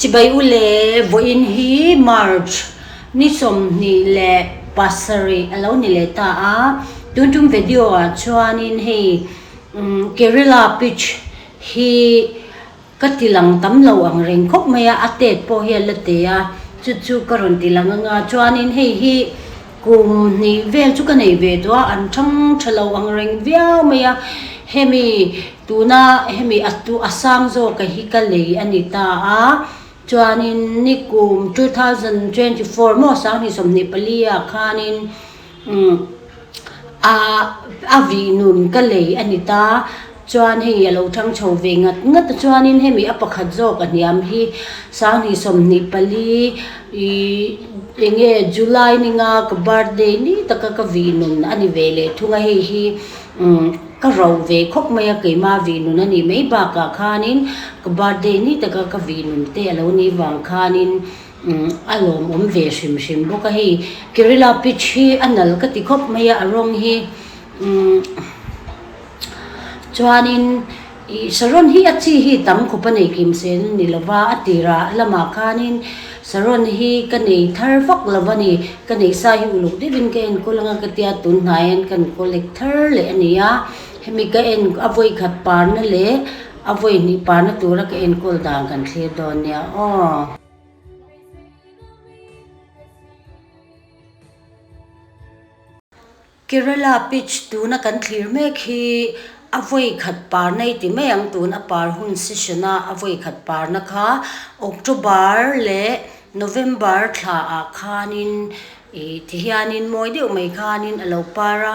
Chibai u le, vawiin hi March ni 27 a lo ni leh ta a, tun tum video ah chuanin hei Kerala Peach hi Ka ti lang tam lo ang reng khawp mai a, a tet pawh hi a la te a, chu chu ka rawn ti lang anga chuanin hei hi kum hnih vel chu ka nei ve tawh a, an thang tha lo ang reng viau mai a, hemi tuna hemi a tu a sang zawka hi ka lei a ni ta a, chuanin nikum 2024 maw 2024 ah khanin umm. A a vih nun ka lei a ni ta. Chuan hei a lo thang chho ve ngat ngat a chuanin hemi a pakhat zawk a hniam hi 2024 ih eng nge July ninga ka birthday ni taka ka vih nun a ni ve leh thung a hei hi umm ka ro ve khawp mai a keimah vih nun a nih mai bakah khanin ka birthday ni taka ka vih nun te a lo nih vang khanin. A lawmawm ve hrim hrim bawk a hei Kerala peach hi a nal ka ti khawp mai a a rawng hi chuanin ih saron hi a chi hi tam khawp a nei kim se a ni lova a tirah lamah khanin saron hi ka nei thar vak lo a ni ka neih sa hi uluk deuhin ka enkawl anga ka tia tun hnaiin kan collect thar leh a ni a hemi ka en a vawikhat parna leh a vawi hnih parna tura ka enkawl dan kan thlir dawn nia aw. Kerala Peach tuna kan thlir mek hi a vawi khat parna i ti mai ang tun a par hun session a a vawi khat parna kha October leh November thla ah khanin ih ti hianin mawi deuh mai khanin a lo par a.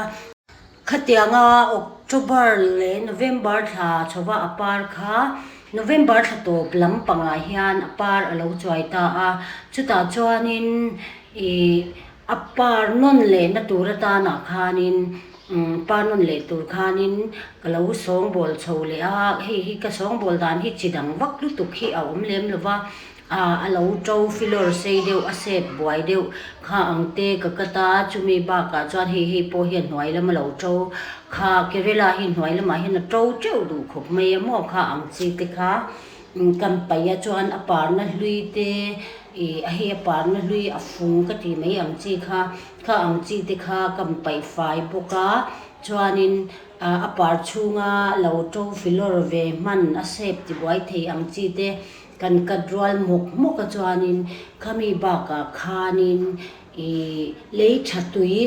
Khatianga October leh November thla chhova a par kha November thla tawp lam pangah hian a par a lo chuai ta a, chutah chuanin ih a par nawn lehna tur atanah khanin par nawn leh tur khanin ka lo sawngbawl chho leh a, hei hi ka sawngbawl dan hi chi dang vak lutuk hi a awm lem lo va. Ah a lo to filawr sei deuh a sep buai deuh kha ang te ka cut a chumi bakah chuan hei hei pawh hian hnuai lama lo to kha Kerala hi hnuai lamah hian a to teuh duh khawp mai a maw kha ang chi te kha kan paih a chuan a parna hlui te ih hei a parna hlui a fung ka tih mai ang chi kha kha ang chi te kha kan paih fai bawk a chuanin ah a par chhunga lo to filawr ve hman a sep tibuai thei ang chi te. Kan kat rual hmawk hmawk a chuanin khami bakah khanin ih lei tha tui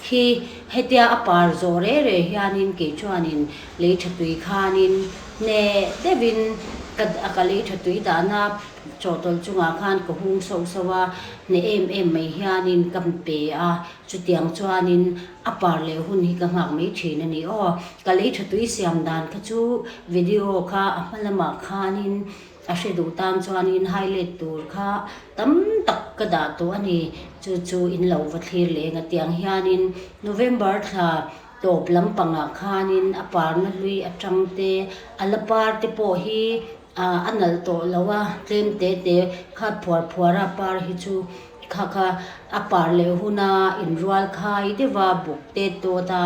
hi hetia a par zawh reh reh hianin kei chuanin lei tha tui khanin hneh deuhin ka ka lei tha tui dahna chawhtawlh chungah khan ka hung sauh sauh a, hneh em em mai hianin ka pe a, chutiang chuanin a par leh hun hi ka nghak mai thin a ni aw. Ka lei tha tui siam dan kha chu video kha a hma lamah khanin a hre duh tan chuanin highlight tur kha tam tak ka dah tawh a ni. Chu chu in lo va thlir leng a tiang hianin November thla tawp lampangah khanin a parna hlui atang te a la par te pawh hi a nalh tawh lo a, tlem te te khat phuar phuar a par hi chu Kha kha a par leh huna inrual khai deuh a buk te tawt a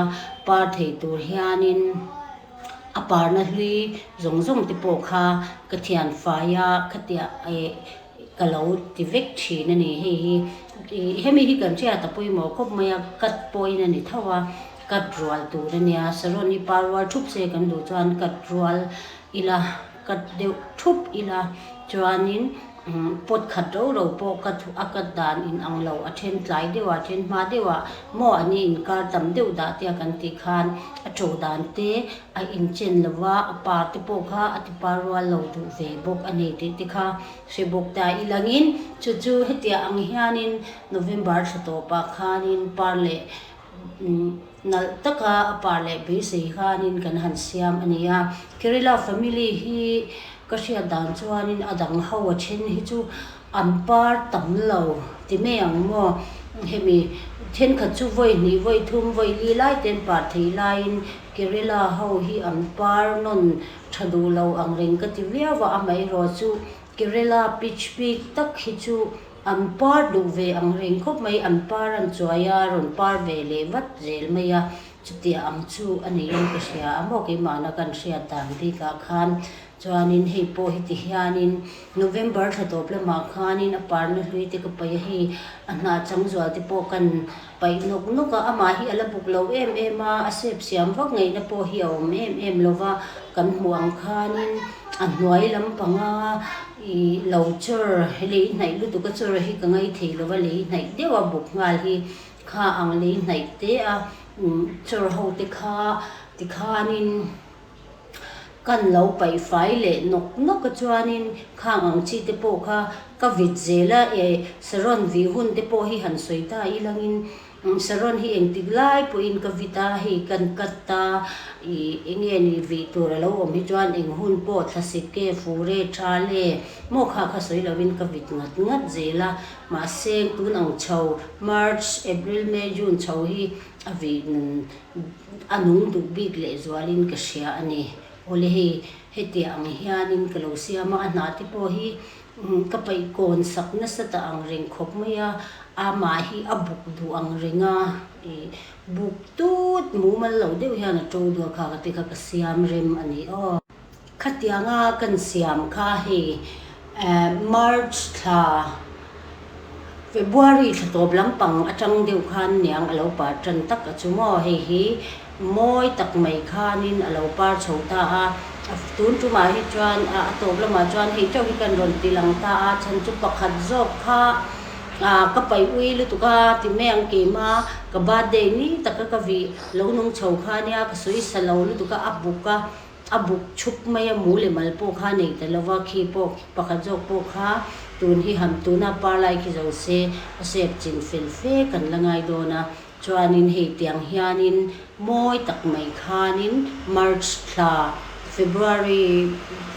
par thei tur hianin a parna hlui zawng zawng te pawh kha ka thian fai a khatiah eh ka lo ti vek thin a ni hei hi ih hemi hi kan hriat a pawimawh khawp mai a cut pawhin a ni tho a cut rual tur a nia saron hi par rual thup se kan duh chuan cut rual ila cut deuh thup ila chuanin. Pot khat ro ro pawh ka a kat dan in ang lo, a then tlai deuh a, a then hma deuh a, maw an i inkar tam deuh dah tia kan tih khan a to dan te a inchen lo va, a par te pawh kha a ti par rual lo duh ve bawk a ni tih te kha hre bawk ta ilangin chu chu hetiang ang hianin November thla tawpah khanin par leh nalh taka a par leh beisei khanin kan han siam a ni a, Kerala family hi ka hriat dan chuanin a dang ho a then hi chu an par tam lo ti mai ang maw hemi thenkhat chu vawi hnih vawi thum vawi li lai te an par thei laiin Kerala ho hi an par nawn tha duh lo ang reng ka ti viau a amaherawh chu Kerala peach bik tak hi chu An par duh ve ang reng khawp mai, an par an chuai a, rawn par ve leh vat zel mai a, chutia ang chu a ni in ka hria a maw keimahna kan hriat dan bikah khan. Chuanin hei pawh hi ti hianin November thla tawp lamah khanin a parna hlui te ka paih a hei a hnah chang zual te pawh kan paih nawk nawk a, amah hi a la buk lo em em a, a sep siam vak ngaihna pawh hi a awm em em lo va, kan hmuh ang khanin a hnuai lampanga ih lo chawr lei hnaih lutuk a chawr hi ka ngai thei lo va, lei hnaih deuh a buk nghal hi kha ang lei hnaih te a chawr ho te kha tikhanin. Kan lo paih fai leh nawk nawk a chuanin khang ang chi te pawh kha ka vit zel a, e saron vih hun te pawh hi han sawi ta ilangin saron hi engtik lai pawhin ka vit a, hei kan cut a, ih enge ni vih tur a lo awm hi chuan eng hun pawh thlasik e, fur e, thal e maw kha kha sawi lovin ka vit ngat ngat zel a, mahse tun ang chho March, April, May, June chho hi a vih nun A nung duh bik leh zualin ka hria a ni. Awle hei, hetiang ang hianin ka lo siam a, a hnah te pawh hi ka paih kawn sak nasa ta ang reng khawp mai a, amah hi a buk duh ang reng a, ih buk tut mumal lo deuh hian a to duh a kha ka ti kha ka siam rem a ni aw. Khatianga kan siam kha hei March thla February thla tawp lampang atang deuh khan niang a lo par tan tak a chu maw hei hi mawi tak mai khanin a lo par chho ta a, tun tumah hi chuan a tawp lamah chuan hei chauh hi kan rawn ti lang ta a chhan chu pakhat zawk kha ka paih ui lutuk a ti mai ang keima ka birthday ni taka ka vih lo nung chho kha nia ka sawi sa lo lutuk a a buk a. A buk chhup mai a, mu leh mal pawh kha nei ta lova, khi pawh pakhat zawk pawh kha tun hi ham tuna par lai khi zo se a sep chin fel fe kan la ngai dawn a, chuanin hei tiang hianin mawi tak mai khanin March thla February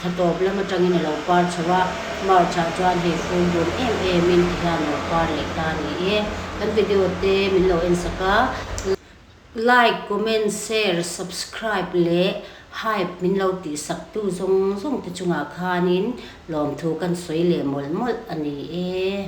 thla tawp lam atangin a lo par chho a, March ah chuan hei fur bun em em in ti hian a lo par leh ta a ni e. Kan video te min lo en sak a. Like, comment, share, subscribe leh hype min lo tih sak tu zawng zawng te chungah khanin lawmthu kan sawi leh mawlh mawlh a ni e.